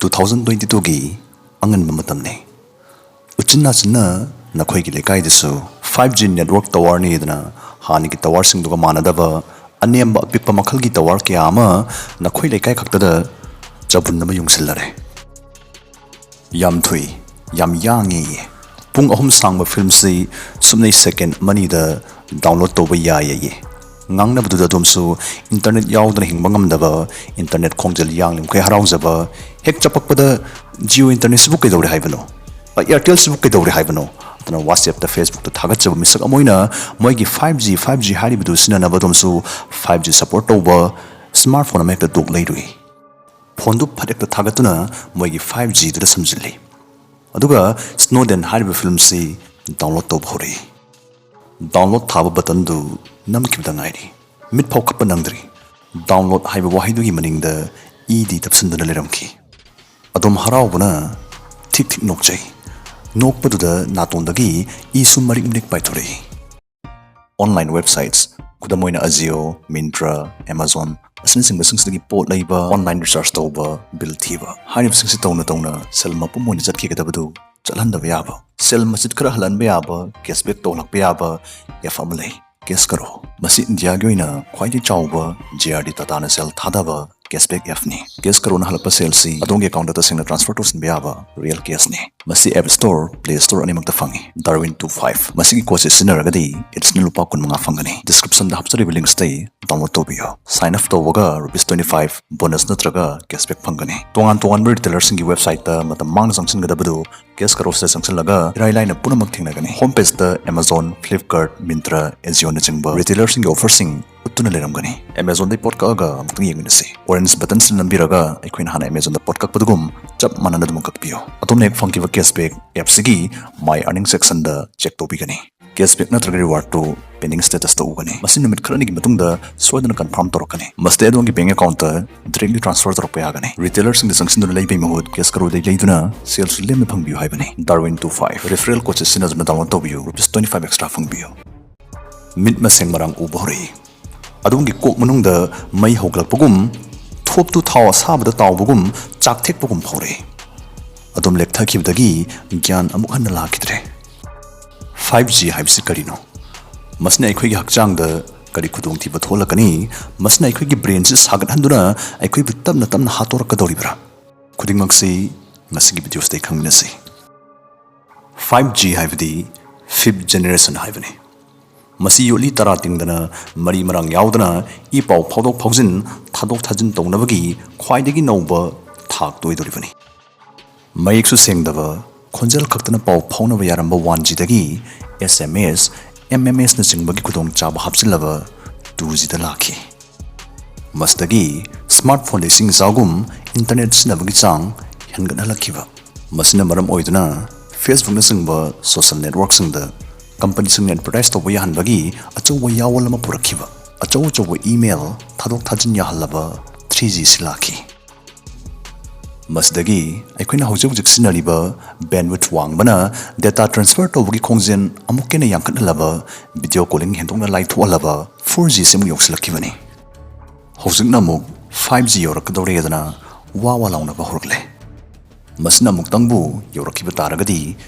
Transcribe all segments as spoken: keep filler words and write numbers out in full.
Two thousand twenty ꯇꯨꯒꯤ ꯑꯉꯟꯕ ꯃꯇꯝꯅꯤ꯫ ꯎꯆꯤꯟ ꯅꯥꯆꯤꯟꯅ ꯅꯈꯣꯏꯒꯤ ꯂꯩꯀꯥꯏꯗꯁꯨ ꯐꯥꯏꯚ ꯖꯤ network towerꯅꯤꯗꯅ ꯍꯥꯟꯅꯒꯤ towerꯁꯤꯡꯗꯨꯒ ꯃꯥꯟꯅꯗꯕ ꯑꯅꯦꯝꯕ ꯑꯄꯤꯛꯄ ꯃꯈꯜꯒꯤ tower ꯀꯌꯥ ꯑꯃ ꯅꯈꯣꯏ ꯂꯩꯀꯥꯏ ꯈꯛꯇꯗ ꯆꯕꯨꯟ ꯑꯃ ꯌꯨꯡꯁꯤꯜꯂꯔꯦ꯫ ꯌꯥꯝ ꯊꯨꯏ, ꯌꯥꯝ ꯌꯥꯡꯉꯤ꯫ ꯄꯨꯡ ꯑꯍꯨꯝ ꯁꯥꯡꯕ filmꯁꯤ ꯁꯨꯞꯅꯩ second ꯑꯃꯅꯤꯗ download ꯇꯧꯕ ꯌꯥꯏꯌꯦ꯫ ꯉꯥꯡꯅꯕꯗꯨꯗ ꯑꯗꯣꯝꯁꯨ internet ꯌꯥꯎꯗꯅ ꯍꯤꯡꯕ ꯉꯝꯗꯕ, internet ꯈꯣꯡꯖꯦꯜ ꯌꯥꯡꯂꯤꯃꯈꯩ ꯍꯔꯥꯎꯖꯕ, ꯍꯦꯛ ꯆꯄꯛꯄꯗ "Jio internetꯁꯤꯕꯨ ꯀꯩꯗꯧꯔꯦ ꯍꯥꯏꯕꯅꯣ? ꯑ, Airtelꯁꯤꯕꯨ ꯀꯩꯗꯧꯔꯦ ꯍꯥꯏꯕꯅꯣ?" ꯑꯗꯨꯅ WhatsAppꯇ, Facebookꯇ ꯊꯥꯒꯠꯆꯕ ꯃꯤꯁꯛ ꯑꯃ ꯑꯣꯏꯅ ꯃꯣꯏꯒꯤ five G, five G ꯍꯥꯏꯔꯤꯕꯗꯨ ꯁꯤꯖꯤꯟꯅꯅꯕ ꯑꯗꯣꯝꯁꯨ five G support ꯇꯧꯕ smartphone ꯑꯃ ꯍꯦꯛꯇ ꯗꯣꯛ ꯂꯩꯔꯨꯏ꯫ Phoneꯗꯨ ꯐꯠ ꯍꯦꯛꯇ ꯊꯥꯒꯠꯇꯨꯅ ꯃꯣꯏꯒꯤ five Gꯗꯨꯗ ꯁꯝꯖꯤꯜꯂꯤ꯫ ꯑꯗꯨꯒ Snowden ꯍꯥꯏꯔꯤꯕ filmꯁꯤ download ꯇꯧꯕ ꯍꯧꯔꯛꯏ꯫ Download ꯊꯥꯕ buttonꯗꯨ ꯅꯝꯈꯤꯕꯗ ꯉꯥꯏꯔꯤ꯫ ꯃꯤꯠ ꯐꯥꯎ ꯈꯞꯄ ꯅꯪꯗ꯭ꯔꯤ꯫ Download ꯍꯥꯏꯕ ꯋꯥꯍꯩꯗꯨꯒꯤ ꯃꯅꯤꯡꯗ ꯏꯗꯤ ꯇꯞꯁꯤꯟꯗꯨꯅ ꯂꯩꯔꯝꯈꯤ꯫ ꯑꯗꯣꯝ ꯍꯔꯥꯎꯕꯅ ꯊꯤꯛ ꯊꯤꯛ ꯅꯣꯛꯆꯩ꯫ ꯅꯣꯛꯄꯗꯨꯗ ꯅꯥꯇꯣꯟꯗꯒꯤ ꯏꯁꯨ ꯃꯔꯤꯛ ꯃꯔꯤꯛ ꯄꯥꯏꯊꯣꯔꯛꯏ꯫ Online websites, ꯈꯨꯗꯝ ꯑꯣꯏꯅ Ajio, Myntra, Amazon ꯑꯁꯤꯅꯆꯤꯡꯕꯁꯤꯡꯁꯤꯗꯒꯤ ꯄꯣꯠ ꯂꯩꯕ, online recharge ꯇꯧꯕ, bill ꯊꯤꯕ ꯍꯥꯏꯔꯤꯕꯁꯤꯡꯁꯤ ꯇꯧꯅ ꯇꯧꯅ ꯁꯦꯜ ꯃꯄꯨꯝ ꯑꯣꯏꯅ ꯆꯠꯈꯤꯒꯗꯕꯗꯨ ꯆꯠꯍꯟꯗꯕ ꯌꯥꯕ, ꯁꯦꯜ ꯃꯆꯤꯠ ꯈꯔ ꯍꯜꯍꯟꯕ ꯌꯥꯕ, cashback ꯇꯧꯍꯜꯂꯛꯄ ꯌꯥꯕ app ꯑꯃ ꯂꯩ, Cash Karo꯫ ꯃꯁꯤ ꯏꯟꯗꯤꯌꯥꯒꯤ ꯑꯣꯏꯅ ꯈ꯭ꯋꯥꯏꯗꯒꯤ ꯆꯥꯎꯕ J R D Tataꯅ ꯁꯦꯜ ꯊꯥꯗꯕ cashback appꯅꯤ꯫ Cash Karoꯅ ꯍꯜꯂꯛꯄ ꯁꯦꯜꯁꯤ ꯑꯗꯣꯝꯒꯤ accountꯇ ꯇꯁꯦꯡꯅ transfer ꯇꯧꯁꯤꯟꯕ ꯌꯥꯕ real cashꯅꯤ꯫ ꯃꯁꯤ App Store, Play Store ꯑꯅꯤꯃꯛꯇ ꯐꯪꯏ꯫ Darwin two five꯫ ꯃꯁꯤꯒꯤ codeꯁꯦ ꯁꯤꯖꯤꯟꯅꯔꯒꯗꯤ additional ꯂꯨꯄꯥ ꯀꯨꯟ ꯃꯉꯥ ꯐꯪꯒꯅꯤ꯫ Descriptionꯗ ꯍꯥꯞꯆꯔꯤꯕ linksꯇꯒꯤ download ꯇꯧꯕꯤꯌꯨ꯫ Sign up ꯇꯧꯕꯒ rupees twenty five bonus ꯅꯠꯇ꯭ꯔꯒ cashback ꯐꯪꯒꯅꯤ꯫ ꯇꯣꯉꯥꯟ ꯇꯣꯉꯥꯟꯕ retailerꯁꯤꯡꯒꯤ websiteꯇ ꯃꯇꯝ ꯃꯥꯡꯅ ꯆꯪꯁꯤꯟꯒꯗꯕꯗꯨ Cash Karoꯁꯤꯗ ꯆꯪꯁꯤꯜꯂꯒ ꯏꯔꯥꯏ ꯂꯥꯏꯅ ꯄꯨꯝꯅꯃꯛ ꯊꯦꯡꯅꯒꯅꯤ꯫ Home pageꯇ Amazon, Flipkart, Myntra, Ajioꯅꯆꯤꯡꯕ retailerꯁꯤꯡꯒꯤ offerꯁꯤꯡ ꯎꯠꯇꯨꯅ ꯂꯩꯔꯝꯒꯅꯤ꯫ Amazonꯗꯒꯤ ꯄꯣꯠ ꯀꯛꯑꯒ ꯑꯃꯨꯛꯇꯪ ꯌꯦꯡꯃꯤꯟꯅꯁꯤ꯫ Orange buttonꯁꯤꯗ ꯅꯝꯕꯤꯔꯒ ꯑꯩꯈꯣꯏꯅ ꯍꯥꯟꯅ Amazonꯗ ꯄꯣꯠ ꯀꯛꯄꯗꯨꯒꯨꯝ ꯆꯞ ꯃꯥꯟꯅꯅ ꯑꯗꯨꯃꯛ ꯀꯛꯄꯤꯌꯨ꯫ ꯑꯗꯣꯝꯅ ꯍꯦꯛ ꯐꯪꯈꯤꯕ cashback appꯁꯤꯒꯤ My Earning sectionꯗ check ꯇꯧꯕꯤꯒꯅꯤ꯫ Cashback ꯅꯠꯇ꯭ꯔꯒ rewardꯇꯨ pending statusꯇ ꯎꯒꯅꯤ꯫ ꯃꯁꯤ ꯅꯨꯃꯤꯠ ꯈꯔꯅꯤꯒꯤ ꯃꯇꯨꯡꯗ ꯁꯣꯏꯗꯅ confirm ꯇꯧꯔꯛꯀꯅꯤ꯫ ꯃꯁꯤꯗ ꯑꯗꯣꯝꯒꯤ bank accountꯇ directly transfer ꯇꯧꯔꯛꯄ ꯌꯥꯒꯅꯤ꯫ Retailerꯁꯤꯡꯗ ꯆꯪꯁꯤꯟꯗꯨꯅ ꯂꯩꯕꯒꯤ ꯃꯍꯨꯠ Cash Karoꯗꯒꯤ ꯂꯩꯗꯨꯅ ꯁꯦꯜꯁꯨ ꯂꯦꯝꯅ ꯐꯪꯕꯤꯌꯨ ꯍꯥꯏꯕꯅꯤ꯫ Darwin two five referral codeꯁꯦ ꯁꯤꯖꯤꯟꯅꯗꯨꯅ download ꯇꯧꯕꯤꯌꯨ, rupees twenty five extra ꯐꯪꯕꯤꯌꯨ꯫ ꯃꯤꯠ ꯃꯁꯦꯡ ꯃꯔꯥꯡ ꯎꯕ ꯍꯧꯔꯛꯏ꯫ ꯑꯗꯣꯝꯒꯤ ꯀꯣꯛ ꯃꯅꯨꯡꯗ ꯃꯩ ꯍꯧꯒꯠꯂꯛꯄꯒꯨꯝ ꯄꯣꯞꯇꯨ ꯊꯥꯎ ꯑꯁꯥꯕꯗ ꯇꯥꯎꯕꯒꯨꯝ ꯆꯥꯛꯊꯦꯛꯄꯒꯨꯝ ꯐꯥꯎꯔꯛꯏ꯫ ꯑꯗꯨꯝ ꯂꯦꯞꯊꯈꯤꯕꯗꯒꯤ ꯒ꯭ꯌꯥꯟ ꯑꯃꯨꯛ ꯍꯟꯅ ꯂꯥꯛꯈꯤꯗ꯭ꯔꯦ꯫ ꯐꯥꯏꯚ ꯖꯤ ꯍꯥꯏꯕꯁꯤ ꯀꯔꯤꯅꯣ? ꯃꯁꯤꯅ ꯑꯩꯈꯣꯏꯒꯤ ꯍꯛꯆꯥꯡꯗ ꯀꯔꯤ ꯈꯨꯗꯣꯡꯊꯤꯕ ꯊꯣꯛꯍꯜꯂꯛꯀꯅꯤ? ꯃꯁꯤꯅ ꯑꯩꯈꯣꯏꯒꯤ ꯕ꯭ꯔꯦꯟꯁꯤ ꯁꯥꯒꯠꯍꯟꯗꯨꯅ ꯑꯩꯈꯣꯏꯕꯨ ꯇꯞꯅ ꯇꯞꯅ ꯍꯥꯠꯇꯣꯔꯛꯀꯗꯧꯔꯤꯕ꯭ꯔꯥ? ꯈꯨꯗꯤꯡꯃꯛꯁꯤ ꯉꯁꯤꯒꯤ ꯚꯤꯗꯤꯑꯣꯁꯤꯗ ꯑꯩ ꯈꯪꯃꯤꯟꯅꯁꯤ꯫ ꯐꯥꯏꯚ ꯖꯤ ꯍꯥꯏꯕꯗꯤ ꯐꯤꯐ ꯖꯦꯅꯦꯔꯦꯁꯟ ꯍꯥꯏꯕꯅꯤ꯫ ꯃꯁꯤ ꯌꯣꯠꯂꯤ ꯇꯔꯥ ꯇꯤꯡꯗꯅ, ꯃꯔꯤ ꯃꯔꯥꯡ ꯌꯥꯎꯗꯅ ꯏ ꯄꯥꯎ ꯐꯥꯎꯗꯣꯛ ꯐꯥꯎꯖꯤꯟ, ꯊꯥꯗꯣꯛ ꯊꯥꯖꯤꯟ ꯇꯧꯅꯕꯒꯤ ꯈ꯭ꯋꯥꯏꯗꯒꯤ ꯅꯧꯕ ꯊꯥꯛꯇ ꯑꯣꯏꯗꯣꯔꯤꯕꯅꯤ꯫ ꯃꯌꯦꯛꯁꯨ ꯁꯦꯡꯗꯕ, ꯈꯣꯟꯖꯦꯜ ꯈꯛꯇꯅ ꯄꯥꯎ ꯐꯥꯎꯅꯕ ꯌꯥꯔꯝꯕ ꯋꯥꯟ ꯖꯤꯗꯒꯤ ꯑꯦꯁ ꯑꯦꯝ ꯑꯦꯁ, ꯑꯦꯝ ꯑꯦꯝ ꯑꯦꯁꯅꯆꯤꯡꯕꯒꯤ ꯈꯨꯗꯣꯡꯆꯥꯕ ꯍꯥꯞꯆꯤꯜꯂꯕ ꯇꯨ ꯖꯤꯗ ꯂꯥꯛꯈꯤ꯫ ꯃꯁꯤꯗꯒꯤ ꯁ꯭ꯃꯥꯔꯠ ꯐꯣꯟꯗ ꯏꯁꯤꯡ ꯏꯆꯥꯎꯒꯨꯝ ꯏꯟꯇꯔꯅꯦꯠ ꯁꯤꯖꯤꯟꯅꯕꯒꯤ ꯆꯥꯡ ꯍꯦꯟꯒꯠꯍꯜꯂꯛꯈꯤꯕ꯫ ꯃꯁꯤꯅ ꯃꯔꯝ ꯑꯣꯏꯗꯨꯅ ꯐꯦꯁꯕꯨꯛꯅꯆꯤꯡꯕ ꯁꯣꯁꯦꯜ ꯅꯦꯠꯋꯥꯔꯛꯁꯤꯡꯗ ꯀꯝꯄꯅꯤꯁꯤꯡꯅ ꯑꯦꯗꯚꯔꯇꯥꯏꯁ ꯇꯧꯕ ꯌꯥꯍꯟꯕꯒꯤ ꯑꯆꯧꯕ ꯌꯥꯑꯣꯜ ꯑꯃ ꯄꯨꯔꯛꯈꯤꯕ꯫ ꯑꯆꯧ ꯑꯆꯧꯕ ꯏꯃꯦꯜ ꯊꯥꯗꯣꯛ ꯊꯥꯖꯤꯟ ꯌꯥꯍꯜꯂꯕ ꯊ꯭ꯔꯤ ꯖꯤꯁꯤ ꯂꯥꯛꯈꯤ꯫ ꯃꯁꯤꯗꯒꯤ ꯑꯩꯈꯣꯏꯅ ꯍꯧꯖꯤꯛ ꯍꯧꯖꯤꯛ ꯁꯤꯖꯤꯟꯅꯔꯤꯕ ꯕꯦꯟꯋꯤꯊ ꯋꯥꯡꯕꯅ ꯗꯦꯇꯥ ꯇ꯭ꯔꯥꯟꯁꯐꯔ ꯇꯧꯕꯒꯤ ꯈꯣꯡꯖꯦꯜ ꯑꯃꯨꯛꯀ ꯍꯦꯟꯅ ꯌꯥꯝꯈꯠꯍꯜꯂꯕ, ꯚꯤꯗꯤꯑꯣ ꯀꯣꯂꯤꯡ ꯍꯦꯟꯗꯣꯛꯅ ꯂꯥꯏꯊꯣꯛꯍꯜꯂꯕ ꯐꯣꯔ ꯖꯤꯁꯤ ꯑꯃꯨꯛ ꯌꯧꯁꯤꯜꯂꯛꯈꯤꯕꯅꯤ꯫ ꯍꯧꯖꯤꯛꯅ ꯑꯃꯨꯛ ꯐꯥꯏꯚ ꯖꯤ ꯌꯧꯔꯛꯀꯗꯧꯔꯦꯗꯅ ꯋꯥ ꯋꯥ ꯂꯥꯎꯅꯕ ꯍꯧꯔꯛꯂꯦ꯫ ꯃꯁꯤꯅ ꯑꯃꯨꯛꯇꯪꯕꯨ ꯌꯧꯔꯛꯈꯤꯕ ꯇꯥꯔꯒꯗꯤ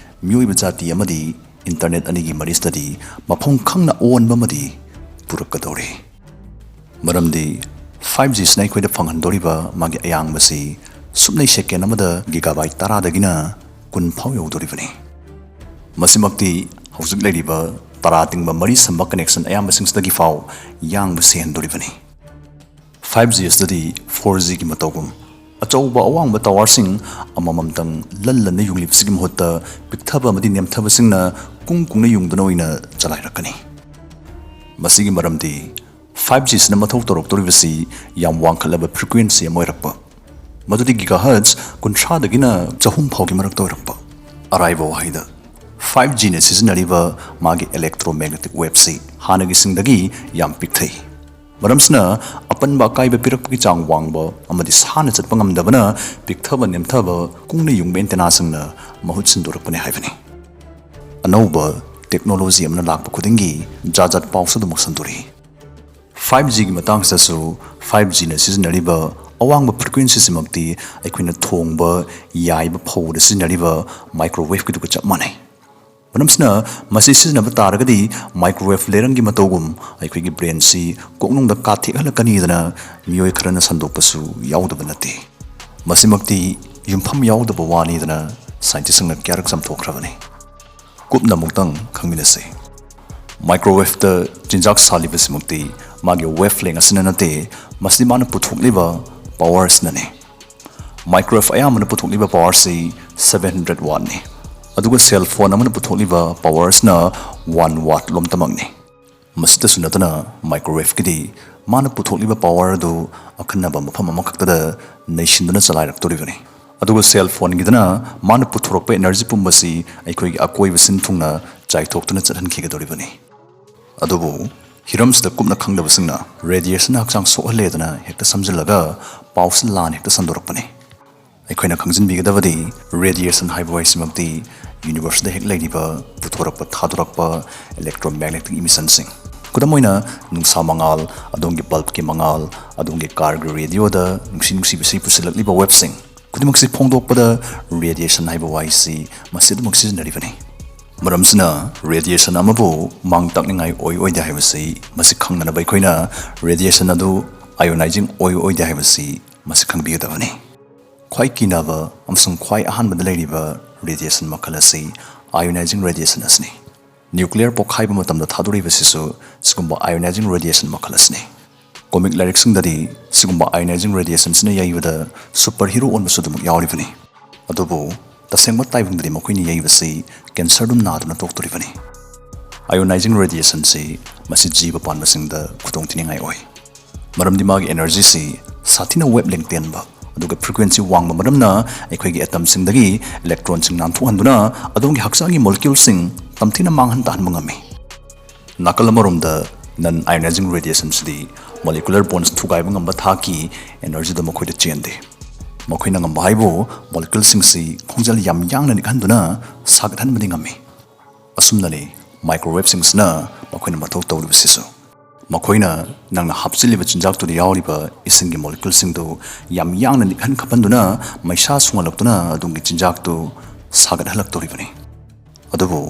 ꯃꯤꯑꯣꯏꯕ ꯖꯥꯇꯤ ꯑꯃꯗꯤ ꯏꯟꯇꯔꯅꯦꯠ ꯑꯅꯤꯒꯤ ꯃꯔꯤꯁꯤꯗꯗꯤ ꯃꯐꯝ ꯈꯪꯅ ꯑꯑꯣꯟꯕ ꯑꯃꯗꯤ ꯄꯨꯔꯛꯀꯗꯧꯔꯤ꯫ ꯃꯔꯝꯗꯤ ꯐꯥꯏꯚ ꯖꯤꯁꯤꯅ ꯑꯩꯈꯣꯏꯗ ꯐꯪꯍꯟꯗꯣꯔꯤꯕ ꯃꯥꯒꯤ ꯑꯌꯥꯡꯕꯁꯤ ꯁꯨꯞꯅꯩ ꯁꯦꯀꯦꯟ ꯑꯃꯗ ꯒꯤꯒꯥꯕꯥꯏꯠ ꯇꯔꯥꯗꯒꯤꯅ ꯀꯨꯟ ꯐꯥꯎ ꯌꯧꯗꯣꯔꯤꯕꯅꯤ꯫ ꯃꯁꯤꯃꯛꯇꯤ ꯍꯧꯖꯤꯛ ꯂꯩꯔꯤꯕ ꯇꯔꯥ ꯇꯤꯡꯕ ꯃꯔꯤ ꯁꯝꯕ ꯀꯅꯦꯛꯁꯟ ꯑꯌꯥꯝꯕꯁꯤꯡꯁꯤꯗꯒꯤ ꯐꯥꯎ ꯌꯥꯡꯕ ꯁꯤꯍꯟꯗꯣꯔꯤꯕꯅꯤ꯫ ꯐꯥꯏꯚ ꯖꯤ ꯑꯁꯤꯗꯗꯤ ꯐꯣꯔ ꯖꯤꯒꯤ ꯃꯇꯧꯒꯨꯝ ꯑꯆꯧꯕ ꯑꯋꯥꯡꯕ ꯇꯥꯋꯔꯁꯤꯡ ꯑꯃꯃꯝꯇꯪ ꯂꯟ ꯂꯟꯅ ꯌꯨꯡꯂꯤꯕꯁꯤꯒꯤ ꯃꯍꯨꯠꯇ ꯄꯤꯛꯊꯕ ꯑꯃꯗꯤ ꯅꯦꯝꯊꯕꯁꯤꯡꯅ ꯀꯨꯡ ꯀꯨꯡꯅ ꯌꯨꯡꯗꯨꯅ ꯑꯣꯏꯅ ꯆꯂꯥꯏꯔꯛꯀꯅꯤ꯫ ꯃꯁꯤꯒꯤ ꯃꯔꯝꯗꯤ ꯐꯥꯏꯚ ꯖꯤꯁꯤꯅ ꯃꯊꯧ ꯇꯧꯔꯛꯇꯧꯔꯤꯕꯁꯤ ꯌꯥꯝ ꯋꯥꯡꯈꯠꯂꯕ ꯐ꯭ꯔꯤꯀ꯭ꯋꯦꯟꯁꯤ ꯑꯃ ꯑꯣꯏꯔꯛꯄ, ꯃꯗꯨꯗꯤ ꯒꯤꯒꯥꯍꯔꯠꯖ ꯀꯨꯟꯊ꯭ꯔꯥꯗꯒꯤꯅ ꯆꯍꯨꯝ ꯐꯥꯎꯒꯤ ꯃꯔꯛꯇ ꯑꯣꯏꯔꯛꯄ꯫ ꯑꯔꯥꯏꯕ ꯋꯥꯍꯩꯗ, ꯐꯥꯏꯚ ꯖꯤꯅ ꯁꯤꯖꯤꯟꯅꯔꯤꯕ ꯃꯥꯒꯤ electromagnetic waveꯁꯤ ꯍꯥꯟꯅꯒꯤꯁꯤꯡꯗꯒꯤ ꯌꯥꯝ ꯄꯤꯛꯊꯩ꯫ ꯃꯔꯝꯁꯤꯅ ꯑꯄꯟꯕ ꯑꯀꯥꯏꯕ ꯄꯤꯔꯛꯄꯒꯤ ꯆꯥꯡ ꯋꯥꯡꯕ ꯑꯃꯗꯤ ꯁꯥꯡꯅ ꯆꯠꯄ ꯉꯝꯗꯕꯅ ꯄꯤꯛꯊꯕ ꯅꯦꯝꯊꯕ ꯀꯨꯡꯅ ꯌꯨꯡꯕ ꯑꯦꯟꯇꯦꯅꯥꯁꯤꯡꯅ ꯃꯍꯨꯠ ꯁꯤꯟꯗꯣꯔꯛꯄꯅꯤ ꯍꯥꯏꯕꯅꯤ꯫ ꯑꯅꯧꯕ ꯇꯦꯛꯅꯣꯂꯣꯖꯤ ꯑꯃꯅ ꯂꯥꯛꯄ ꯈꯨꯗꯤꯡꯒꯤ ꯖꯥꯠ ꯖꯥꯠ ꯄꯥꯎꯁꯨ ꯑꯗꯨꯃꯛ ꯁꯟꯗꯣꯔꯛꯏ꯫ ꯐꯥꯏꯚ ꯖꯤꯒꯤ ꯃꯇꯥꯡꯁꯤꯗꯁꯨ ꯐꯥꯏꯚ ꯖꯤꯅ ꯁꯤꯖꯤꯟꯅꯔꯤꯕ ꯑꯋꯥꯡꯕ ꯐ꯭ꯔꯤꯀ꯭ꯋꯦꯟꯁꯤꯁꯤꯃꯛꯇꯤ ꯑꯩꯈꯣꯏꯅ ꯊꯣꯡꯕ, ꯌꯥꯏꯕ, ꯐꯧꯕꯗ ꯁꯤꯖꯤꯟꯅꯔꯤꯕ ꯃꯥꯏꯀ꯭ꯔꯣꯋꯦꯐꯀꯤꯗꯨꯒ ꯆꯞ ꯃꯥꯟꯅꯩ꯫ ꯃꯔꯝꯁꯤꯅ ꯃꯁꯤ ꯁꯤꯖꯤꯟꯅꯕ ꯇꯥꯔꯒꯗꯤ ꯃꯥꯏꯀ꯭ꯔꯣꯋꯦꯐ ꯂꯩꯔꯪꯒꯤ ꯃꯇꯧꯒꯨꯝ ꯑꯩꯈꯣꯏꯒꯤ ꯕ꯭ꯔꯦꯟꯁꯤ ꯀꯣꯛꯅꯨꯡꯗ ꯀꯥꯊꯦꯛꯍꯜꯂꯛꯀꯅꯤꯗꯅ ꯃꯤꯑꯣꯏ ꯈꯔꯅ ꯁꯟꯗꯣꯛꯄꯁꯨ ꯌꯥꯎꯗꯕ ꯅꯠꯇꯦ꯫ ꯃꯁꯤꯃꯛꯇꯤ ꯌꯨꯝꯐꯝ ꯌꯥꯎꯗꯕ ꯋꯥꯅꯤꯗꯅ ꯁꯥꯏꯟꯇꯤꯁꯁꯤꯡꯅ ꯀꯌꯥꯔꯛ ꯆꯥꯝꯊꯣꯛꯈ꯭ꯔꯕꯅꯤ꯫ ꯀꯨꯞꯅ ꯑꯃꯨꯛꯇꯪ ꯈꯪꯃꯤꯟꯅꯁꯤ꯫ ꯃꯥꯏꯀ꯭ꯔꯣꯋꯦꯐꯇ ꯆꯤꯟꯖꯥꯛ ꯁꯥꯜꯂꯤꯕꯁꯤꯃꯛꯇꯤ ꯃꯥꯒꯤ ꯋꯦꯐ ꯂꯦꯡ ꯑꯁꯤꯅ ꯅꯠꯇꯦ, ꯃꯁꯤ ꯃꯥꯅ ꯄꯨꯊꯣꯛꯂꯤꯕ ꯄꯥꯋꯔꯁꯤꯅꯅꯤ꯫ ꯃꯥꯏꯀ꯭ꯔꯣꯋꯦꯐ ꯑꯌꯥꯝꯕꯅ ꯄꯨꯊꯣꯛꯂꯤꯕ ꯄꯥꯋꯔꯁꯤ ꯁꯚꯦꯟ ꯍꯟꯗ꯭ꯔꯦꯠ ꯋꯥꯠꯅꯤ, ꯑꯗꯨꯒ ꯁꯦꯜ ꯐꯣꯟ ꯑꯃꯅ ꯄꯨꯊꯣꯛꯂꯤꯕ ꯄꯥꯋꯔꯁꯤꯅ ꯋꯥꯟ ꯋꯥꯠ ꯂꯣꯝꯇꯃꯛꯅꯤ꯫ ꯃꯁꯤꯇꯁꯨ ꯅꯠꯇꯅ ꯃꯥꯏꯀ꯭ꯔꯣꯋꯦꯐꯀꯤꯗꯤ ꯃꯥꯅ ꯄꯨꯊꯣꯛꯂꯤꯕ ꯄꯥꯋꯔ ꯑꯗꯨ ꯑꯈꯟꯅꯕ ꯃꯐꯝ ꯑꯃꯈꯛꯇꯗ ꯅꯩꯁꯤꯟꯗꯨꯅ ꯆꯂꯥꯏꯔꯛꯇꯣꯔꯤꯕꯅꯤ꯫ ꯑꯗꯨꯒ ꯁꯦꯜ ꯐꯣꯟꯒꯤꯗꯅ ꯃꯥꯅ ꯄꯨꯊꯣꯔꯛꯄ ꯏꯅꯔꯖꯤ ꯄꯨꯝꯕꯁꯤ ꯑꯩꯈꯣꯏꯒꯤ ꯑꯀꯣꯏꯕ ꯁꯤꯟ ꯊꯨꯡꯅ ꯆꯥꯏꯊꯣꯛꯇꯨꯅ ꯆꯠꯍꯟꯈꯤꯒꯗꯧꯔꯤꯕꯅꯤ꯫ ꯑꯗꯨꯕꯨ ꯍꯤꯔꯝꯁꯤꯗ ꯀꯨꯞꯅ ꯈꯪꯗꯕꯁꯤꯡꯅ ꯔꯦꯗꯤꯌꯦꯁꯟꯅ ꯍꯛꯆꯥꯡ ꯁꯣꯛꯍꯜꯂꯦꯗꯅ ꯍꯦꯛꯇ ꯁꯝꯖꯤꯜꯂꯒ ꯄꯥꯎꯁꯤ ꯂꯥꯟꯅ ꯍꯦꯛꯇ ꯁꯟꯗꯣꯔꯛꯄꯅꯤ꯫ ꯑꯩꯈꯣꯏꯅ ꯈꯪꯖꯤꯟꯕꯤꯒꯗꯕꯗꯤ ꯔꯦꯗꯤꯌꯦꯁꯟ ꯍꯥꯏꯕ ꯋꯥꯍꯩꯁꯤꯃꯛꯇꯤ ꯌꯨꯅꯤꯚꯔꯁꯇ ꯍꯦꯛ ꯂꯩꯔꯤꯕ ꯄꯨꯊꯣꯔꯛꯄ ꯊꯥꯗꯣꯔꯛꯄ ꯏꯂꯦꯛꯇ꯭ꯔꯣꯃꯦꯒꯅꯦꯇꯤꯛ ꯏꯃꯤꯁꯟꯁꯤꯡ, ꯈꯨꯗꯝ ꯑꯣꯏꯅ ꯅꯨꯡꯁꯥ ꯃꯉꯥꯜ, ꯑꯗꯣꯝꯒꯤ ꯕꯜꯕꯀꯤ ꯃꯉꯥꯜ, ꯑꯗꯣꯝꯒꯤ ꯀꯥꯔꯒꯤ ꯔꯦꯗꯤꯑꯣꯗ ꯅꯨꯡꯁꯤ ꯅꯨꯡꯁꯤꯕꯁꯤ ꯄꯨꯁꯤꯜꯂꯛꯂꯤꯕ ꯋꯦꯕꯁꯤꯡ ꯈꯨꯗꯤꯡꯃꯛꯁꯤ ꯐꯣꯡꯗꯣꯛꯄꯗ ꯔꯦꯗꯤꯌꯦꯁꯟ ꯍꯥꯏꯕ ꯋꯥꯍꯩꯁꯤ ꯃꯁꯤ ꯑꯗꯨꯃꯛ ꯁꯤꯖꯤꯟꯅꯔꯤꯕꯅꯤ꯫ ꯃꯔꯝꯁꯤꯅ ꯔꯦꯗꯤꯌꯦꯁꯟ ꯑꯃꯕꯨ ꯃꯥꯡ ꯇꯥꯛꯅꯤꯡꯉꯥꯏ ꯑꯣꯏ ꯑꯣꯏꯗꯦ ꯍꯥꯏꯕꯁꯤ ꯃꯁꯤ ꯈꯪꯅꯅꯕ ꯑꯩꯈꯣꯏꯅ ꯔꯦꯗꯤꯌꯦꯁꯟ ꯑꯗꯨ ꯑꯥꯏꯑꯣꯅꯥꯏꯖꯤꯡ ꯑꯣꯏ ꯑꯣꯏꯗꯦ ꯍꯥꯏꯕꯁꯤ ꯃꯁꯤ ꯈꯪꯕꯤꯒꯗꯕꯅꯤ꯫ ꯈ꯭ꯋꯥꯏ ꯀꯤꯅꯕ ꯑꯃꯁꯨꯡ ꯈ꯭ꯋꯥꯏ ꯑꯍꯥꯟꯕꯗ ꯂꯩꯔꯤꯕ ꯔꯦꯗꯤꯌꯦꯁꯟ ꯃꯈꯜ ꯑꯁꯤ ꯑꯥꯏꯑꯣꯅꯥꯏꯖꯤꯡ ꯔꯦꯗꯤꯌꯦꯁꯟ ꯑꯁꯤꯅꯤ꯫ ꯅ꯭ꯌꯨꯀ꯭ꯂꯤꯌꯔ ꯄꯣꯈꯥꯏꯕ ꯃꯇꯝꯗ ꯊꯥꯗꯣꯔꯛꯏꯕꯁꯤꯁꯨ ꯁꯤꯒꯨꯝꯕ ꯑꯥꯏꯑꯣꯅꯥꯏꯖꯤꯡ ꯔꯦꯗꯤꯌꯦꯁꯟ ꯃꯈꯜ ꯑꯁꯤꯅꯤ꯫ ꯀꯣꯃꯤꯛ ꯂꯥꯏꯔꯤꯛꯁꯤꯡꯗꯗꯤ ꯁꯤꯒꯨꯝꯕ ꯑꯥꯏꯑꯣꯅꯥꯏꯖꯤꯡ ꯔꯦꯗꯤꯌꯦꯁꯟꯁꯤꯅ ꯌꯩꯕꯗ ꯁꯨꯄꯔ ꯍꯤꯔꯣ ꯑꯣꯟꯕꯁꯨ ꯑꯗꯨꯃꯛ ꯌꯥꯎꯔꯤꯕꯅꯤ꯫ ꯑꯗꯨꯕꯨ ꯇꯁꯦꯡꯕ ꯇꯥꯏꯕꯪꯗꯗꯤ ꯃꯈꯣꯏꯅ ꯌꯩꯕꯁꯤ ꯀꯦꯟꯁꯔꯗꯨꯝ ꯅꯥꯗꯨꯅ ꯇꯣꯛꯇꯣꯔꯤꯕꯅꯤ꯫ ꯑꯥꯏꯑꯣꯅꯥꯏꯖꯤꯡ ꯔꯦꯗꯤꯌꯦꯁꯟꯁꯤ ꯃꯁꯤ ꯖꯤꯕ ꯄꯥꯟꯕꯁꯤꯡꯗ ꯈꯨꯗꯣꯡꯊꯤꯅꯤꯡꯉꯥꯏ ꯑꯣꯏ꯫ ꯃꯔꯝꯗꯤ ꯃꯥꯒꯤ ꯑꯦꯅꯔꯖꯤꯁꯤ ꯁꯥꯊꯤꯅ ꯋꯦꯕ ꯂꯦꯡ ꯇꯦꯟꯕ, ꯑꯗꯨꯒ ꯐ꯭ꯔꯤꯀ꯭ꯋꯦꯟꯁꯤ ꯋꯥꯡꯕ ꯃꯔꯝꯅ ꯑꯩꯈꯣꯏꯒꯤ ꯑꯦꯇꯝꯁꯤꯡꯗꯒꯤ ꯏꯂꯦꯛꯇ꯭ꯔꯣꯟꯁꯤꯡ ꯅꯥꯟꯊꯣꯛꯍꯟꯗꯨꯅ ꯑꯗꯣꯝꯒꯤ ꯍꯛꯆꯥꯡꯒꯤ ꯃꯣꯂꯤꯀ꯭ꯌꯨꯜꯁꯤꯡ ꯇꯝꯊꯤꯅ ꯃꯥꯡꯍꯟ ꯇꯥꯍꯟꯕ ꯉꯝꯃꯤ꯫ ꯅꯥꯀꯜ ꯑꯃꯔꯣꯝꯗ ꯅꯟ ꯑꯥꯏꯑꯣꯅꯥꯏꯖꯤꯡ ꯔꯦꯗꯤꯌꯦꯁꯟꯁꯤꯗꯤ ꯃꯣꯂꯤꯀ꯭ꯌꯨꯂꯔ ꯕꯣꯟꯁ ꯊꯨꯒꯥꯏꯕ ꯉꯝꯕ ꯊꯥꯛꯀꯤ ꯑꯦꯅꯔꯖꯤꯗꯣ ꯃꯈꯣꯏꯗ ꯆꯦꯟꯗꯦ꯫ ꯃꯈꯣꯏꯅ ꯉꯝꯕ ꯍꯥꯏꯕꯨ ꯃꯣꯂꯤꯀ꯭ꯌꯨꯜꯁꯤꯡꯁꯤ ꯈꯣꯡꯖꯦꯜ ꯌꯥꯝ ꯌꯥꯡꯅ ꯅꯤꯛꯍꯟꯗꯨꯅ ꯁꯥꯒꯠꯍꯟꯕꯗꯤ ꯉꯝꯃꯤ꯫ ꯑꯁꯨꯝꯅꯅꯤ ꯃꯥꯏꯀ꯭ꯔꯣꯋꯦꯕꯁꯤꯡꯁꯤꯅ ꯃꯈꯣꯏꯅ ꯃꯊꯧ ꯇꯧꯔꯤꯕꯁꯤꯁꯨ꯫ ꯃꯈꯣꯏꯅ ꯅꯪꯅ ꯍꯥꯞꯆꯤꯜꯂꯤꯕ ꯆꯤꯟꯖꯥꯛꯇꯨꯗ ꯌꯥꯎꯔꯤꯕ ꯏꯁꯤꯡꯒꯤ moleculeꯁꯤꯡꯗꯨ ꯌꯥꯝ ꯌꯥꯡꯅ ꯅꯤꯛꯍꯟ ꯈꯞꯍꯟꯗꯨꯅ ꯃꯩꯁꯥ ꯁꯨꯡꯍꯜꯂꯛꯇꯨꯅ ꯑꯗꯣꯝꯒꯤ ꯆꯤꯟꯖꯥꯛꯇꯨ ꯁꯥꯒꯠꯍꯜꯂꯛꯇꯧꯔꯤꯕꯅꯤ꯫ ꯑꯗꯨꯕꯨ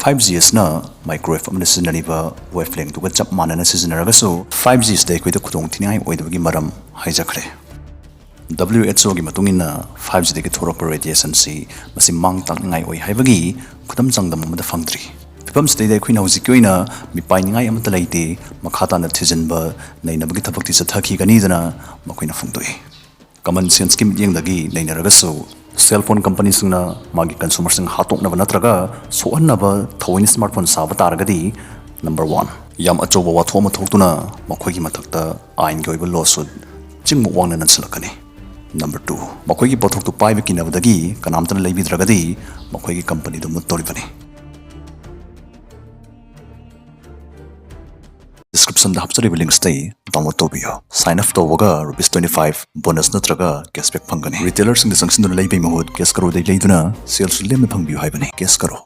five G ꯑꯁꯤꯅ microwave ꯑꯃꯅ ꯁꯤꯖꯤꯟꯅꯔꯤꯕ wavelengthꯗꯨꯒ ꯆꯞ ꯃꯥꯟꯅꯅ ꯁꯤꯖꯤꯟꯅꯔꯒꯁꯨ five G ꯑꯁꯤꯗ ꯑꯩꯈꯣꯏꯗ ꯈꯨꯗꯣꯡꯊꯤꯅꯤꯡꯉꯥꯏ ꯑꯣꯏꯗꯕꯒꯤ ꯃꯔꯝ ꯍꯥꯏꯖꯈ꯭ꯔꯦ꯫ WHOꯒꯤ ꯃꯇꯨꯡ ꯏꯟꯅ five Gꯗꯒꯤ ꯊꯣꯔꯛꯄ radiationꯁꯤ ꯃꯁꯤ ꯃꯥꯡ ꯇꯥꯛꯅꯤꯡꯉꯥꯏ ꯑꯣꯏ ꯍꯥꯏꯕꯒꯤ ꯈꯨꯗꯝ ꯆꯥꯡꯗꯝ ꯑꯃꯗ ꯐꯪꯗ꯭ꯔꯤ꯫ ꯐꯤꯕꯝꯁꯤꯗꯩꯗ ꯑꯩꯈꯣꯏꯅ ꯍꯧꯖꯤꯛꯀꯤ ꯑꯣꯏꯅ ꯃꯤꯄꯥꯏꯅꯤꯡꯉꯥꯏ ꯑꯃꯠꯇ ꯂꯩꯇꯦ꯫ ꯃꯈꯥ ꯇꯥꯅ ꯊꯤꯖꯤꯟꯕ ꯅꯩꯅꯕꯒꯤ ꯊꯕꯛꯇꯤ ꯆꯠꯊꯈꯤꯒꯅꯤꯗꯅ ꯃꯈꯣꯏꯅ ꯐꯣꯡꯗꯣꯛꯏ꯫ Common senseꯀꯤ ꯃꯤꯠꯌꯦꯡꯗꯒꯤ ꯅꯩꯅꯔꯒꯁꯨ cell phone companyꯁꯤꯡꯅ ꯃꯥꯒꯤ consumerꯁꯤꯡ ꯍꯥꯠꯇꯣꯛꯅꯕ ꯅꯠꯇ꯭ꯔꯒ ꯁꯣꯛꯍꯟꯅꯕ ꯊꯑꯣꯏꯅ smartphone ꯁꯥꯕ ꯇꯥꯔꯒꯗꯤ, number one, ꯌꯥꯝ ꯑꯆꯧꯕ ꯋꯥꯊꯣꯛ ꯑꯃ ꯊꯣꯛꯇꯨꯅ ꯃꯈꯣꯏꯒꯤ ꯃꯊꯛꯇ ꯑꯥꯏꯟꯒꯤ ꯑꯣꯏꯕ lawsuit ꯆꯤꯡꯃꯨꯛ ꯋꯥꯡꯅ ꯅꯟꯁꯤꯜꯂꯛꯀꯅꯤ꯫ Number two, ꯃꯈꯣꯏꯒꯤ ꯄꯣꯠꯊꯣꯛꯇꯨ ꯄꯥꯏꯕ ꯀꯤꯅꯕꯗꯒꯤ ꯀꯅꯥꯝꯇꯅ ꯂꯩꯕꯤꯗ꯭ꯔꯒꯗꯤ ꯃꯈꯣꯏꯒꯤ companyꯗꯨ ꯃꯨꯠꯇꯧꯔꯤꯕꯅꯤ꯫ Descriptionꯗ ꯍꯥꯞꯆꯔꯤꯕ linksꯇꯩ download ꯇꯧꯕꯤꯌꯨ꯫ Sign up ꯇꯧꯕꯒ rupees twenty five bonus ꯅꯠꯇ꯭ꯔꯒ cashback ꯐꯪꯒꯅꯤ꯫ Retailerꯁꯤꯡꯗ ꯆꯪꯁꯤꯟꯗꯨꯅ ꯂꯩꯕꯒꯤ ꯃꯍꯨꯠ Cash Caroꯗꯩ ꯂꯩꯗꯨꯅ saleꯁꯨ ꯂꯦꯝꯅ ꯐꯪꯕꯤꯌꯨ ꯍꯥꯏꯕꯅꯤ꯫ Cash Caro꯫